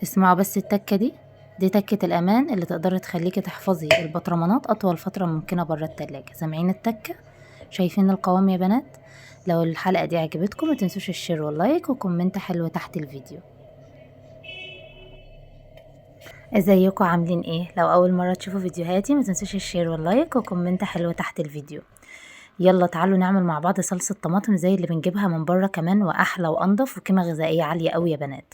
اسمعوا بس التكة دي، دي تكة الأمان اللي تقدر تخليكي تحفظي البطرمانات أطول فترة ممكنة برا التلاجة. سامعين التكة؟ شايفين القوام يا بنات؟ لو الحلقة دي عجبتكم ما تنسوش ال share وال like و comment حلو تحت الفيديو. ازيكم عاملين ايه؟ لو اول مرة تشوفوا فيديوهاتي ما تنسوش ال share وال like و comment حلو تحت الفيديو. يلا تعالوا نعمل مع بعض صلصة طماطم زي اللي بنجيبها من بره كمان، واحلى وانضف وقيمة غذائية عالية قوي يا بنات.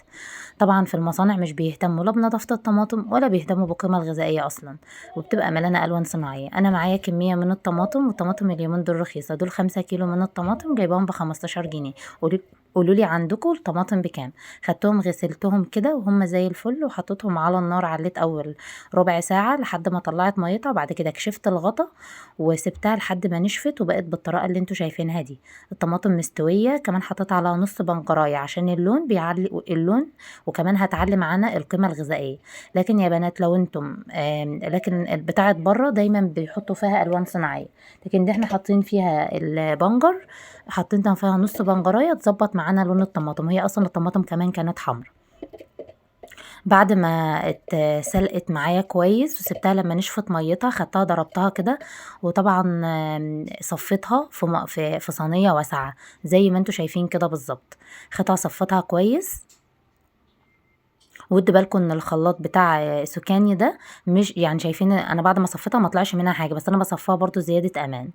طبعا في المصانع مش بيهتموا لا بنظافة الطماطم ولا بيهتموا بالقيمة الغذائية اصلا، وبتبقى ملانة الوان صناعية. انا معايا كمية من الطماطم، والطماطم اليومين دول رخيصة، دول 5 كيلو من الطماطم جايباهم ب15 جنيه. قولوا لي عندكم الطماطم بكام؟ خدتهم غسلتهم كده وهم زي الفل، وحطيتهم على النار، عليت اول ربع ساعة لحد ما طلعت ميتها، وبعد كده كشفت الغطا وسبتها لحد ما نشفت وبقت بالطريقة اللي انتوا شايفينها دي. الطماطم مستوية، كمان حطيت عليها نص بنجرايه عشان اللون بيعلي اللون، وكمان هتعلي معانا القيمة الغذائية. لكن يا بنات لو انتم لكن بتاعه بره دايما بيحطوا فيها الوان صناعية، لكن دي احنا حاطين فيها البنجر، حاطين فيها نص بنجرايه تظبط معانا لون الطماطم. هي اصلا الطماطم كمان كانت حمرا. بعد ما اتسلقت معايا كويس وسبتها لما نشفت ميتها، خدتها ضربتها كده، وطبعا صفيتها في صينية واسعة زي ما انتوا شايفين كده بالظبط. خدتها صفتها كويس. ودوا بالكم ان الخلاط بتاع سوكاني ده مش يعني شايفين انا بعد ما صفيتها ما طلعش منها حاجة، بس انا بصفيها برضو زيادة امان.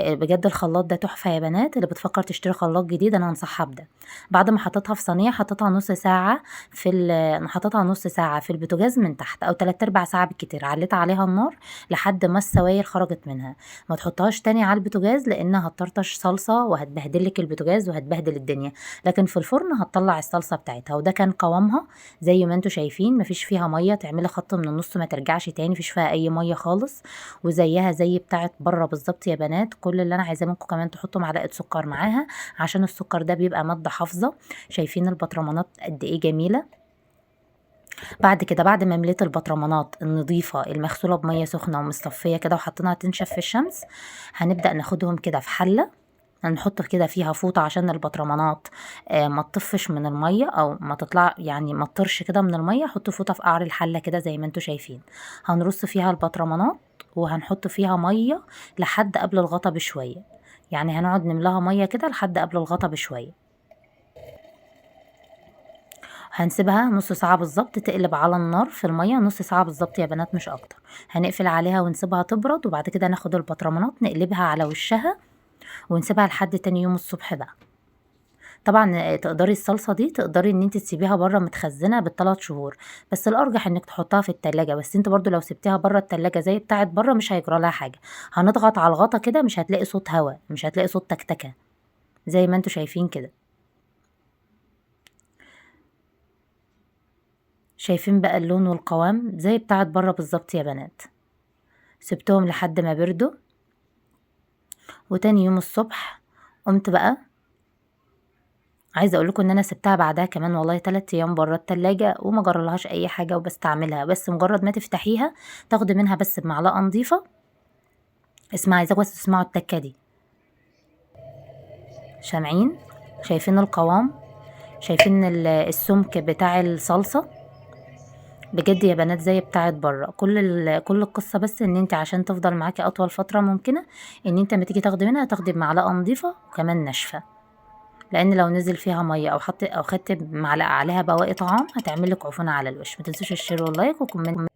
بجد الخلاط ده تحفة يا بنات، اللي بتفكر تشتري خلاط جديد انا انصحها بده. بعد ما حطيتها في صينية، حطيتها نص ساعة في حطيتها نص ساعة في البوتاجاز من تحت، او 3/4 ساعة بالكتير. عليت عليها النار لحد ما السوائل خرجت منها. ما تحطهاش تاني على البوتاجاز لانها هتطرطش صلصه وهتبهدلك البوتاجاز وهتبهدل الدنيا، لكن في الفرن هتطلع الصلصه بتاعتها. وده كان قوامها زي ما انتوا شايفين، مفيش فيها مية، تعملي خط من النص ما ترجعش تاني، مفيش فيها اي مية خالص، وزيها زي بتاعت بره بالظبط يا بنات. كل اللي انا عايزاه منكم كمان تحطوا معلقه سكر معاها، عشان السكر ده بيبقى مادة حافظه. شايفين البطرمانات قد ايه جميلة؟ بعد كده بعد ما مليت البطرمانات النظيفة المغسوله بميه سخنة ومصفيه كده وحطيناها تنشف في الشمس، هنبدا ناخدهم كده في حله، هنحط كده فيها فوطه عشان البطرمانات ما تطفش من المية، او ما تطلع يعني ما تطرش كده من المية. حطوا فوطه في قعر الحلة كده زي ما انتوا شايفين. هنرص فيها البطرمانات وهنحط فيها مية لحد قبل الغطا بشوية، يعني هنقعد نملاها مية كده لحد قبل الغطا بشوية. هنسيبها نص ساعة بالظبط تقلب على النار في المية، نص ساعة بالظبط يا بنات مش اكتر. هنقفل عليها ونسيبها تبرد، وبعد كده ناخد البطرمانات نقلبها على وشها ونسيبها لحد تاني يوم الصبح بقى. طبعا تقدري الصلصه دي تقدري ان انت تسيبيها بره متخزنه بالثلاث شهور، بس الارجح انك تحطها في التلاجة. بس انت برضو لو سبتيها بره التلاجة زي بتاعت بره مش هيجرى لها حاجة. هنضغط على الغطا كده مش هتلاقي صوت هوا، مش هتلاقي صوت تكتكه زي ما انتوا شايفين كده. شايفين بقى اللون والقوام زي بتاعت بره بالظبط يا بنات. سبتهم لحد ما بردوا، وتاني يوم الصبح قمت بقى عايزه اقول لكم ان انا سبتها بعدها كمان والله 3 ايام بره التلاجة وما جرالهاش اي حاجة، وبستعملها بس مجرد ما تفتحيها تاخدي منها بس بمعلقه نظيفة. اسمعي، عايزاكم بس تسمعوا التكه دي. سامعين؟ شايفين القوام؟ شايفين السمك بتاع الصلصه؟ بجد يا بنات زي بتاعت بره. كل القصة بس ان انت عشان تفضل معاكي اطول فترة ممكنة، ان انت لما تيجي تاخدي منها تاخدي بمعلقه نظيفة وكمان ناشفة، لان لو نزل فيها مية او حط او خدت معلقه عليها بواقي طعام هتعمل لك عفونه على الوش. ما تنسوش ال share وال like و comment.